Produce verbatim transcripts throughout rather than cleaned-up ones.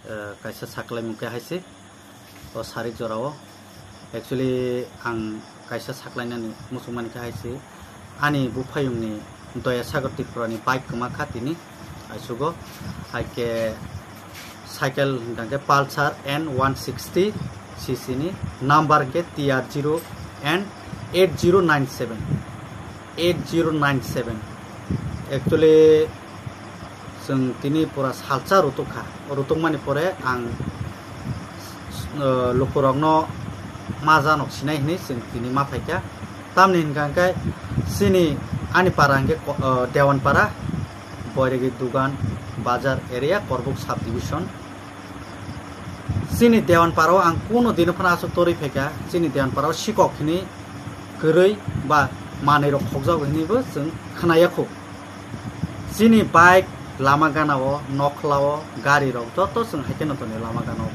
Eh, kaisa saklaimung khe hai se, o sarik jorao. Actually, ang kaisa saklainani muchungmani khe hai se, ani buphayungni Doya Sagar Tripurani bike kwma kha tini aisugo. Hai khe cycle hwnkha khe Pulsar N one sixty C C ni, number hwnkhe T R zero N eight zero nine seven, eight zero nine seven. Actually, chwng tini pura salsa rutuk kha. Rutukmani pore ang, uh, lukurokno ma janok sinai hinwi chwng tini ma phaikha. Tamni hwnkha hwnkhe chini ani para hwnkhe ko-, uh, Dewanpara, Boiregi Dugan Bazar area, Korbuk subdivision. Chini Dewanpara o ang kuno dino phano aswk torwi phaikha, chini Dewanpara o sikok hinwi kwrwi ba manwi rok khokjago hinwi bo chwng khwnaya kho. Chini bike lama gana o, nokhla o, gari rok joto chwng hai kheno tonwi lama gana o.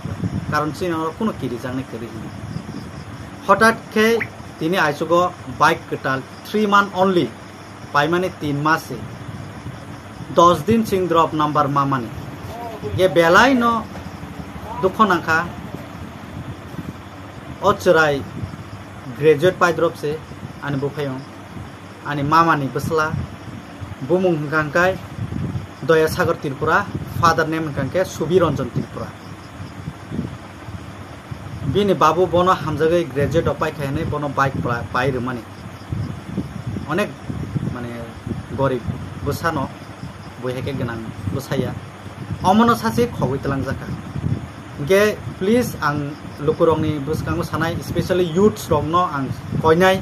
Karon chini oro kuno kirijaknai kwrwi hinwi. Hotat khe tini aisugo bike kwtal three month only, paimani tin mas se, dos din sing drop number mamani. Ge belai no dukho nangkha. O chwrai graduate pai drop se ani buphayung, ani mamani bwsla, bumung hwnkha hwnkhe Doya Sagar Tripura, father name hwnkha hwnkhe Subi Ranjan Tripura. Bini babu bono hamjagwi graduate rok paikha hinwi bono bike pla-, pai rwmani. Onek mane gorib bwsano, bui hai khe gwnang bwsaya. Omono sachi khogwi twlangjakha. Hwnkhe please ang lukurokni bwskango sanai, specially youths rokno ang koinai.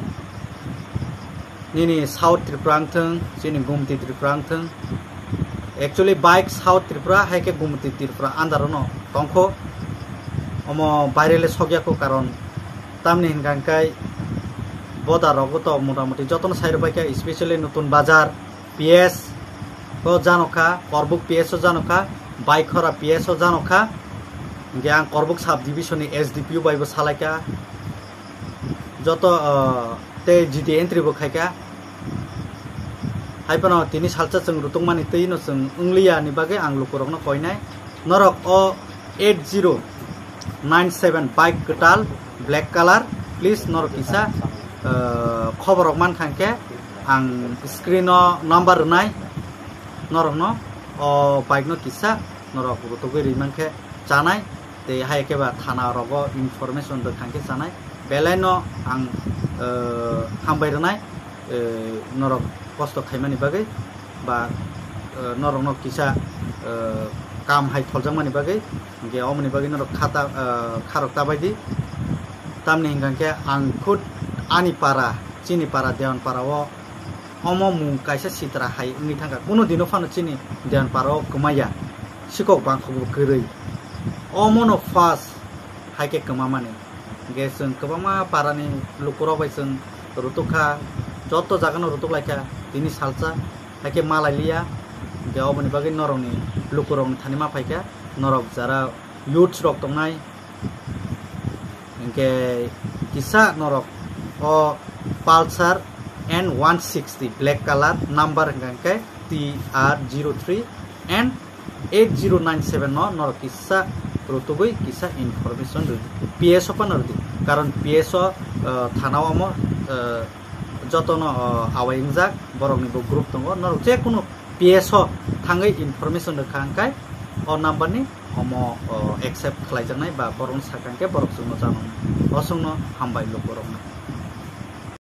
Nini South Tripura wngthung, chini Gumti Tripura wngthung. Actually, bike South Tripura, hai khe Gumti Tripura under-o no tongkho. Omo baire le sokya kho, karon tamni hwnkha hwnkhe boda rogo to motamuti jotono sai rwbaikha, especially Nutun Bazar, P S o janokha, Korbuk P S o janokha, Baikhora P S o janokha. Hwnkhe ang Korbuk sub division ni S D P O bai bo salaikha. Joto, ah, tei G D entry bo khaikha. Hai phano tini salsa chwng rutukmani twi no chwng wngliya ni bagwi ang lukurokno koinai. Norok o eight zero nine seven bike kwtal black color, please norok kisa, ah, khobor rok mankha hwnkhe ang screen o number rwnai norokno, o bike no kisa norok rutugwi rwi mankhe chanai. Tei hai khe ba thana rogo information rwkha hwnkhe chanai. Belai no ang, eh, hambai rwnai, eh, norok kosto khaimani bagwi ba, eh, norokno kisa, eh, kam hai tholjakmani bagwi. Hwnkhe omoni bagwi norok khata, eh, kharok ta bai di. Tamni hwnkha hwnkhe ang khud ani para, chini para, Dewan para o omo mung kaisa sitra hai wngwi thangkha. Kuno dino phano chini Dewan para o kwmaya. Sikok bangkhogo kwrwi. Omono first hai khe kwmamani. Hwnkhe chwng kwbangma parani lukurok bai chwng rutuk kha, joto jagano rutuk lai kha, tini salsa hai khe ma lai liya. Hwnkhe oboni bagwi norokni lukurokni thani ma phai kha, norok jara youths rok tongnai, hwnkhe kisa norok o Pulsar N one sixty black color number hwnkhe T R zero three N eight zero nine seven no norok kisa rutugwi kisa information rwdi, P S o phano rwdi, karon P S o, uh, thana o omo, uh, jotono, uh, awai wngjak, borokni bo group tongo, norok je kunu P S o thangwi information rwkha hwnkhe o number ni omo, uh, accept khlaijaknai ba borokno sakha hwnkhe borok chwngno janoknai. Osongno hambai lukurokno.